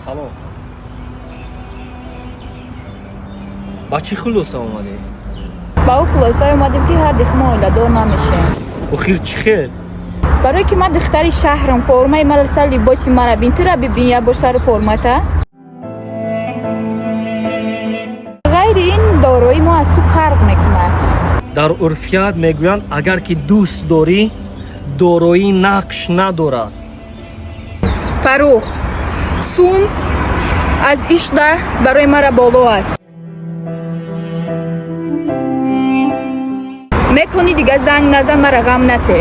Салом. Ба чӣ хулоса омадед? Ба ӯ хулосае омадем, ки ҳар дихмо оиладор намешем. Охир чӣ хел? Барое ки ман духтари шаҳрам, формаи маро сар, либоси мара бин, тура бибин як бор сару формата. Ғайри ин, дорои мо аз ту фарқ мекунад. Дар урфият мегӯянд, агар ки дӯст дорӣ, дороӣ нақш надорад. Фаррух, сум аз ишқда барои мара боло аст. Мекони, дига занг назан, мара ғам нате.